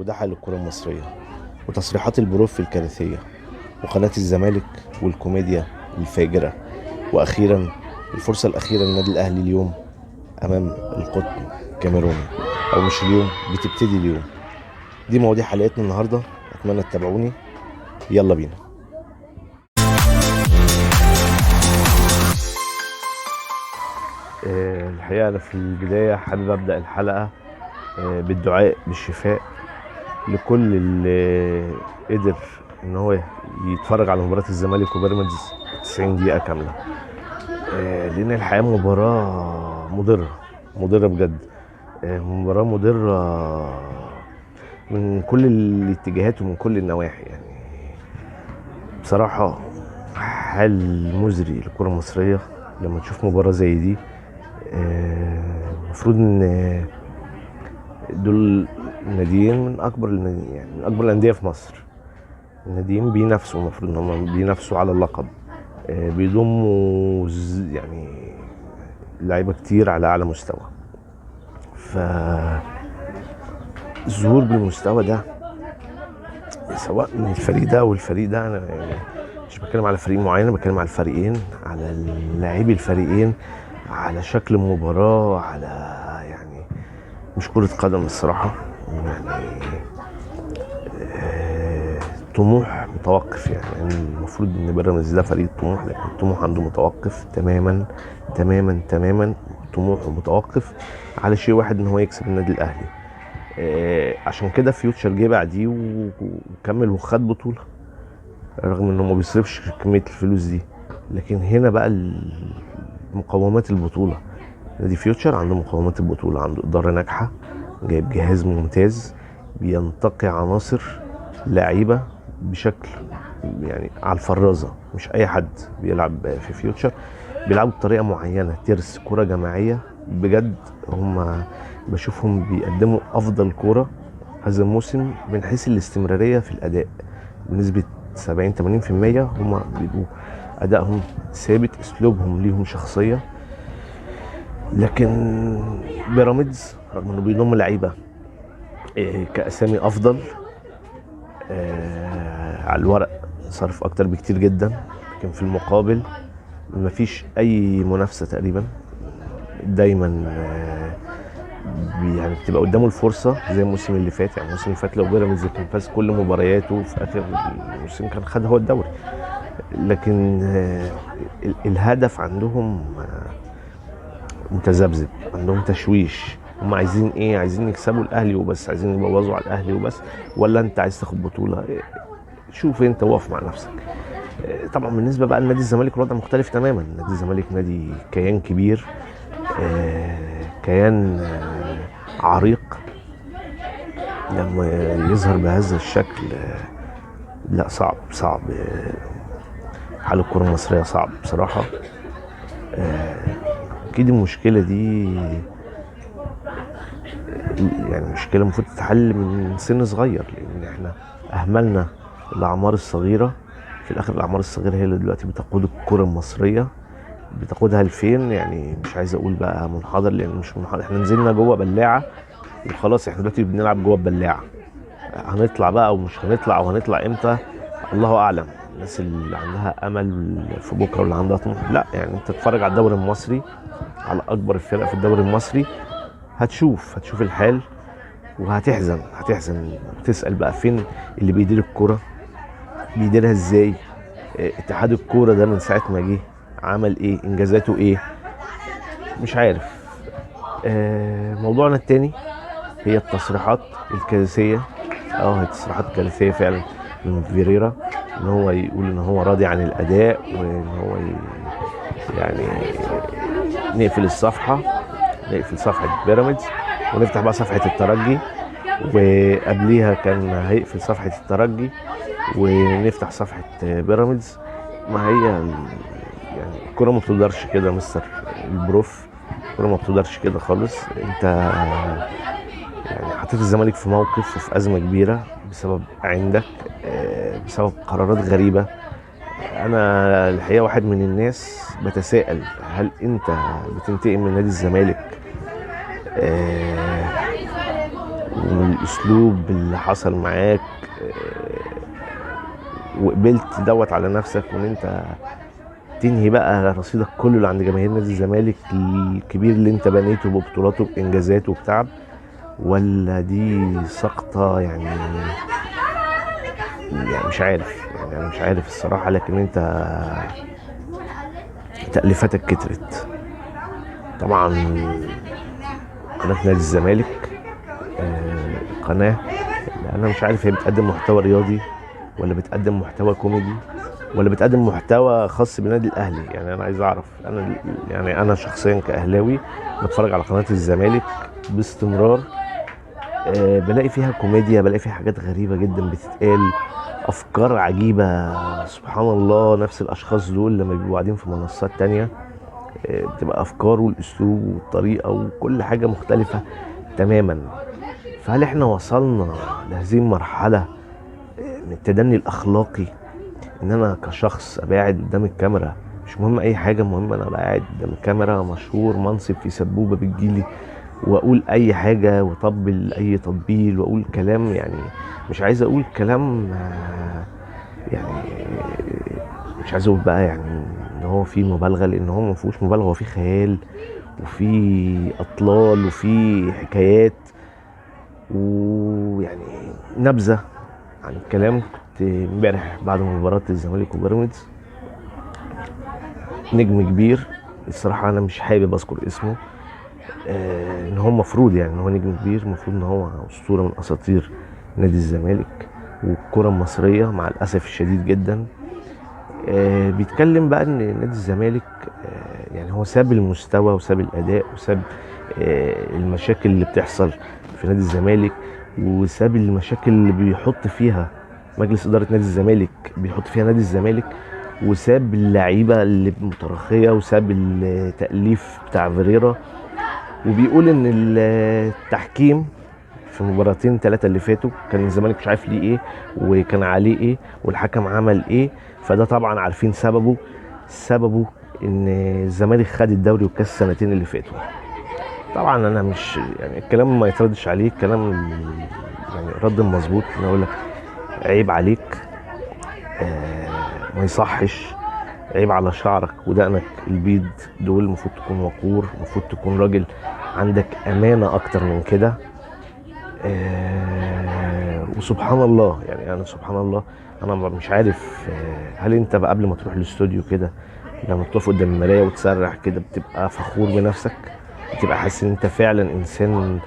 وده حال الكرة المصرية وتصريحات البروف الكارثية وقناة الزمالك والكوميديا الفاجرة، وأخيرا الفرصة الأخيرة للنادي الأهلي اليوم أمام القطن الكاميروني، أو مش اليوم، بتبتدي اليوم. دي مواضيع حلقتنا النهاردة، أتمنى تتابعوني. يلا بينا. الحقيقة أنا في البداية حابب أبدأ الحلقة بالدعاء بالشفاء لكل اللي قدر إن هو يتفرج على مباراة الزمالك وبيراميدز 90 دقيقة كاملة، لأن الحقيقة مباراة مضرة بجد، مباراة مضرة من كل الاتجاهات ومن كل النواحي. يعني بصراحة حال مزري للكرة المصرية لما تشوف مباراة زي دي. المفروض ان دول ناديين من اكبر، يعني من اكبر الاندية في مصر، الناديين بينافسوا، المفروض ان هم بينافسوا على اللقب، بيضموا يعني لعيبة كتير على اعلى مستوى. ف الظهور بالمستوى ده سواء من الفريق ده او الفريق ده، انا يعني مش بتكلم على فريق معين، انا بتكلم على الفريقين، على لاعبي الفريقين، على شكل المباراة، على يعني مش كرة قدم الصراحة، يعني طموح متوقف. يعني المفروض ان بيراميدز ده فريق طموح، لكن الطموح عنده متوقف تماما تماما تماما. طموحه متوقف على شيء واحد، ان هو يكسب النادي الاهلي. عشان كده فيوتشر جه بعديه وكمل وخد بطولة، رغم انه ما بيصرفش كمية الفلوس دي. لكن هنا بقى مقومات البطولة، نادي فيوتشر عنده مقومات البطولة، عنده إدارة ناجحة، جايب جهاز ممتاز، بينتقي عناصر لعيبة بشكل يعني على الفرازة، مش أي حد بيلعب في فيوتشر، بيلعبوا بطريقة معينة، ترس كرة جماعية بجد. هم بشوفهم بيقدموا أفضل كرة هذا الموسم من حيث الاستمرارية في الأداء بنسبة 70-80%. هم بيبقوا أدائهم ثابت، أسلوبهم ليهم شخصية. لكن بيراميدز رغم انه بيضم لعيبة كاسامي افضل على الورق، صرف اكتر بكتير جدا، لكن في المقابل مفيش اي منافسه تقريبا. دايما يعني بتبقى قدامه الفرصة زي الموسم اللي فات. يعني الموسم اللي فات لو بيراميدز كان فاز كل مبارياته في اخر الموسم كان خد هو الدوري، لكن الهدف عندهم متذبذب، عندهم تشويش. هم عايزين ايه؟ عايزين يكسبوا الاهلي وبس، عايزين يبوظوا على الاهلي وبس، ولا انت عايز تاخد بطوله؟ شوف انت، واقف مع نفسك. طبعا بالنسبة بقى لنادي الزمالك الوضع مختلف تماما. نادي الزمالك نادي كيان كبير، كيان عريق، لما يظهر بهذا الشكل لا، صعب صعب. حال الكره المصرية صعب بصراحة. اكيد المشكلة دي يعني مشكلة المفروض تتحل من سن صغير، لان احنا اهملنا الاعمار الصغيرة. في الاخر الاعمار الصغيرة هي اللي دلوقتي بتقود الكره المصرية، بتقودها لفين؟ يعني مش عايز اقول بقى منحدر، لان مش منحدر، احنا نزلنا جوه بلاعه وخلاص، احنا دلوقتي بنلعب جوه البلاعة. هنطلع بقى ومش هنطلع، وهنطلع امتى الله اعلم. الناس اللي عندها امل في بكره واللي عندها طموح، لا يعني انت تتفرج على الدوري المصري، على اكبر الفرق في الدوري المصري، هتشوف الحال وهتحزن، هتحزن وتسال بقى فين اللي بيدير الكورة، بيديرها ازاي؟ اتحاد الكورة ده من ساعة ما جه عمل ايه؟ انجازاته ايه؟ مش عارف. موضوعنا التاني هي التصريحات الكارثية. هي تصريحات كارثية فعلا من فيريرا، ان هو يقول ان هو راضي عن الاداء، وان هو يعني نقفل الصفحة، نقفل صفحة بيراميدز ونفتح بقى صفحة الترجي. وقبليها كان هيقفل صفحة الترجي ونفتح صفحة بيراميدز. ما هي يعني الكره ما بتقدرش كده مستر البروف، الكره ما بتقدرش كده خالص. انت يعني حطيت الزمالك في موقف وفي ازمة كبيرة بسبب عندك، بسبب قرارات غريبة. انا الحقيقة واحد من الناس بتساءل، هل انت بتنتقم من نادي الزمالك ومن الاسلوب اللي حصل معاك، وقبلت دوت على نفسك، وان انت تنهي بقى رصيدك كله اللي عند جماهير نادي الزمالك الكبير اللي انت بنيته ببطولاته بانجازاته وبتعب، ولا دي سقطه؟ يعني مش عارف، يعني انا مش عارف الصراحة، لكن انت تأليفاتك كترت. طبعا قناة نادي الزمالك قناة انا مش عارف هي بتقدم محتوى رياضي ولا بتقدم محتوى كوميدي ولا بتقدم محتوى خاص بالنادي الاهلي. يعني انا عايز اعرف، انا يعني انا شخصيا كاهلاوي بتفرج على قناة الزمالك باستمرار، بلاقي فيها كوميديا، بلاقي فيها حاجات غريبة جدا بتتقال، افكار عجيبة سبحان الله. نفس الاشخاص دول لما بيبقوا قاعدين في منصات تانية بتبقى افكار والاسلوب والطريقة وكل حاجة مختلفة تماما. فهل احنا وصلنا لهذه المرحلة من التدني الاخلاقي، ان انا كشخص ابقى قاعد قدام الكاميرا، مش مهم اي حاجة، المهم انا ابقى قاعد قدام الكاميرا مشهور، منصب في سبوبه بتجيلي، واقول اي حاجة واطبل اي تطبيل واقول كلام، يعني مش عايز اقول كلام، يعني مش عايز اقول بقى يعني ان هو في مبالغه، لان هو ما فيهوش مبالغه، هو في خيال وفي اطلال وفي حكايات ويعني نبذه عن الكلام. كنت امبارح بعد مباراة الزمالك وبيراميدز، نجم كبير الصراحة انا مش حابب اذكر اسمه، ان هو المفروض يعني ان هو نجم كبير، المفروض ان هو اسطورة من اساطير نادي الزمالك والكره المصرية، مع الاسف الشديد جدا بيتكلم بقى ان نادي الزمالك يعني هو ساب المستوى وساب الاداء وساب المشاكل اللي بتحصل في نادي الزمالك، وساب المشاكل اللي بيحط فيها مجلس ادارة نادي الزمالك، بيحط فيها نادي الزمالك، وساب اللعيبة اللي متراخيه، وساب التاليف بتاع فيريرا، وبيقول ان التحكيم في مباراتين ثلاثة اللي فاتوا كان الزمالك مش عارف ليه ايه وكان عليه ايه والحكم عمل ايه، فده طبعا عارفين سببه، سببه ان الزمالك خد الدوري والكاس السنتين اللي فاتوا. طبعا انا مش يعني الكلام ما يتردش عليه، الكلام يعني رد مظبوط، انا اقول لك عيب عليك، ما يصحش، عيب على شعرك ودقنك البيض دول، المفروض تكون وقور، المفروض تكون راجل عندك امانه اكتر من كده. وسبحان الله، يعني انا سبحان الله انا مش عارف، هل انت بقى قبل ما تروح الاستوديو كده لما بتقف قدام المراية وتسرح كده بتبقى فخور بنفسك، بتبقى حاسس ان انت فعلا انسان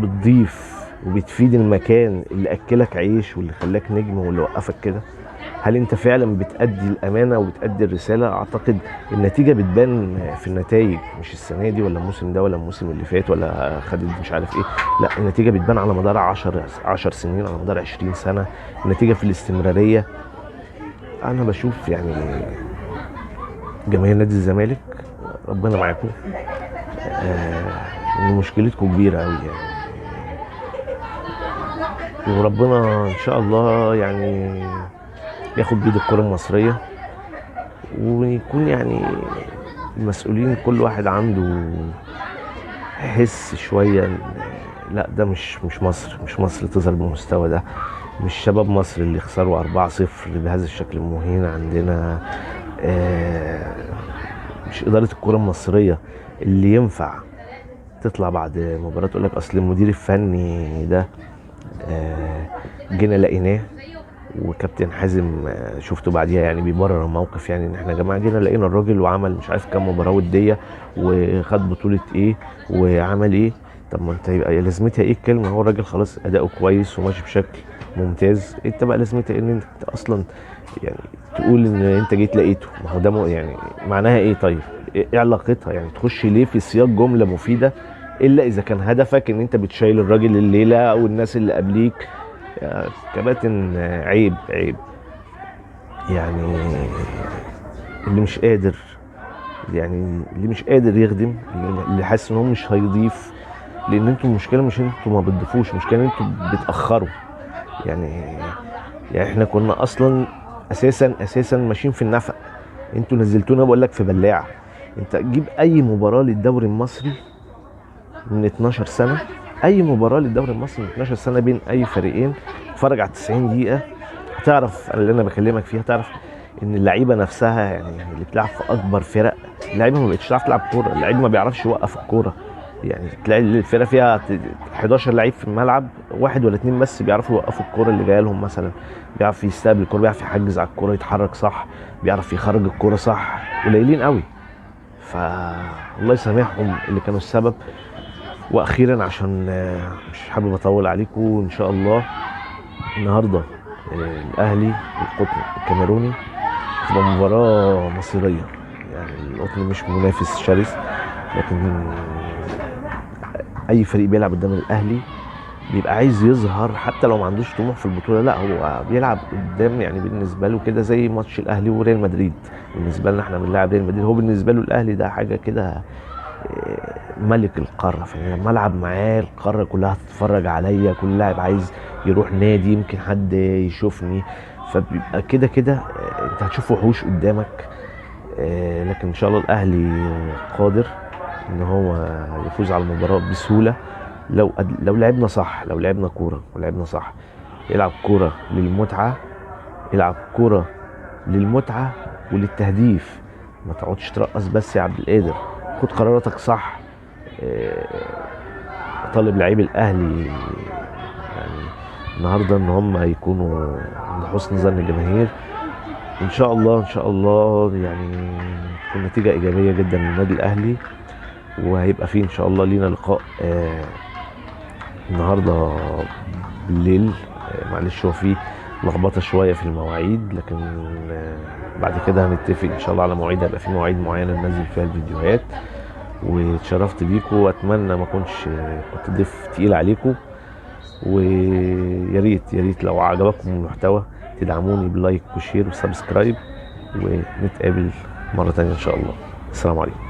بتضيف وبتفيد المكان اللي اكلك عيش واللي خلاك نجم واللي وقفك كده؟ هل انت فعلا بتأدي الامانة وبتأدي الرسالة؟ اعتقد النتيجة بتبان في النتائج، مش السنة دي ولا الموسم ده ولا الموسم اللي فات ولا خدت مش عارف ايه، لا النتيجة بتبان على مدار 10 سنين، على مدار 20 سنة، النتيجة في الاستمرارية. انا بشوف يعني جماهير نادي الزمالك ربنا معاكم، ان مشكلتكم كبيرة قوي يعني، وربنا ان شاء الله يعني ياخد بيد الكرة المصرية، ويكون يعني المسؤولين كل واحد عنده حس شوية، لا ده مش مصر، مش مصر تظهر بالمستوى ده، مش شباب مصر اللي خسروا 4-0 بهذا الشكل المهين عندنا، مش إدارة الكرة المصرية اللي ينفع تطلع بعد مباراة تقول لك أصل المدير الفني ده جينا لقيناه، وكابتن حازم شفته بعديها يعني بيبرر الموقف، يعني ان احنا يا جماعة جينا لقينا الراجل وعمل مش عارف كام مباراة وديه وخد بطوله ايه وعمل ايه. طب ما انت يبقى لازمتها ايه الكلمة؟ هو الراجل خلاص اداؤه كويس وماشي بشكل ممتاز، انت بقى لازمتها ايه ان انت اصلا يعني تقول ان انت جيت لقيته؟ ما هو ده يعني معناها ايه؟ طيب ايه علاقتها؟ يعني تخش ليه في سياق جملة مفيدة الا اذا كان هدفك ان انت بتشيل الراجل الليلة او الناس اللي قبليك؟ يا كباتن عيب، عيب يعني اللي مش قادر، يعني اللي مش قادر يخدم، اللي حاسس ان هو مش هيضيف، لان انتوا المشكلة مش انتوا ما بتضيفوش، المشكلة ان انتوا بتاخروا. يعني احنا كنا اصلا اساسا ماشيين في النفق، انتوا نزلتونا بقول لك في بلاعه. انت جيب اي مباراة للدوري المصري من 12 سنة اي مباراة للدوري المصري من 12 سنة بين اي فريقين، اتفرج على 90 دقيقة هتعرف اللي انا بكلمك فيها. تعرف ان اللعيبة نفسها يعني اللي بتلعب في اكبر فرق، اللعيبة ما بقتش تعرف تلعب كورة، اللعيب ما بيعرفش يوقف الكورة. يعني تلاقي الفرقة فيها 11 لعيب في الملعب، واحد ولا اتنين بس بيعرفوا يوقفوا الكورة اللي جاية لهم مثلا، بيعرف يستقبل الكورة، بيعرف يحجز على الكورة، يتحرك صح، بيعرف يخرج الكورة صح، قليلين قوي. فالله يسامحهم اللي كانوا السبب. واخيرا عشان مش حابب اطول عليكم، ان شاء الله النهارده الاهلي والقطن الكاميروني تبقى مباراة مصيرية. يعني القطن مش منافس شرس، لكن اي فريق بيلعب قدام الاهلي بيبقى عايز يظهر حتى لو ما عندوش طموح في البطولة. لا هو بيلعب قدام، يعني بالنسبة له كده زي ماتش الاهلي وريال مدريد. بالنسبة لنا احنا بنلعب ريال مدريد، هو بالنسبة له الاهلي ده حاجة كده ملك القارة. فلما العب معاه القارة كلها هتتفرج عليا، كل لاعب عايز يروح نادي يمكن حد يشوفني، فبيبقى كده كده انت هتشوف وحوش قدامك. لكن ان شاء الله الاهلي قادر ان هو يفوز على المباراة بسهولة لو لعبنا صح، لو لعبنا كورة ولعبنا صح. العب كورة للمتعه، العب كورة للمتعه وللتهديف، ما تقعدش ترقص بس يا عبد القادر، خد قراراتك صح. طالب لعيب الاهلي يعني النهارده ان هم يكونوا عند حسن ظن الجماهير. ان شاء الله ان شاء الله يعني تكون نتيجة ايجابية جدا للنادي الاهلي، وهيبقى فيه ان شاء الله لينا لقاء النهارده بالليل. معلش هو فيه لخبطة شوية في المواعيد، لكن بعد كده هنتفق ان شاء الله على مواعيد، هيبقى في مواعيد معينة ننزل فيها الفيديوهات. واتشرفت بيكم، واتمنى ما اكونش كنت ضيف تقيل عليكم، ويا ريت يا ريت لو عجبكم المحتوى تدعموني ب like و share و subscribe، ونتقابل مرة تانية ان شاء الله. السلام عليكم.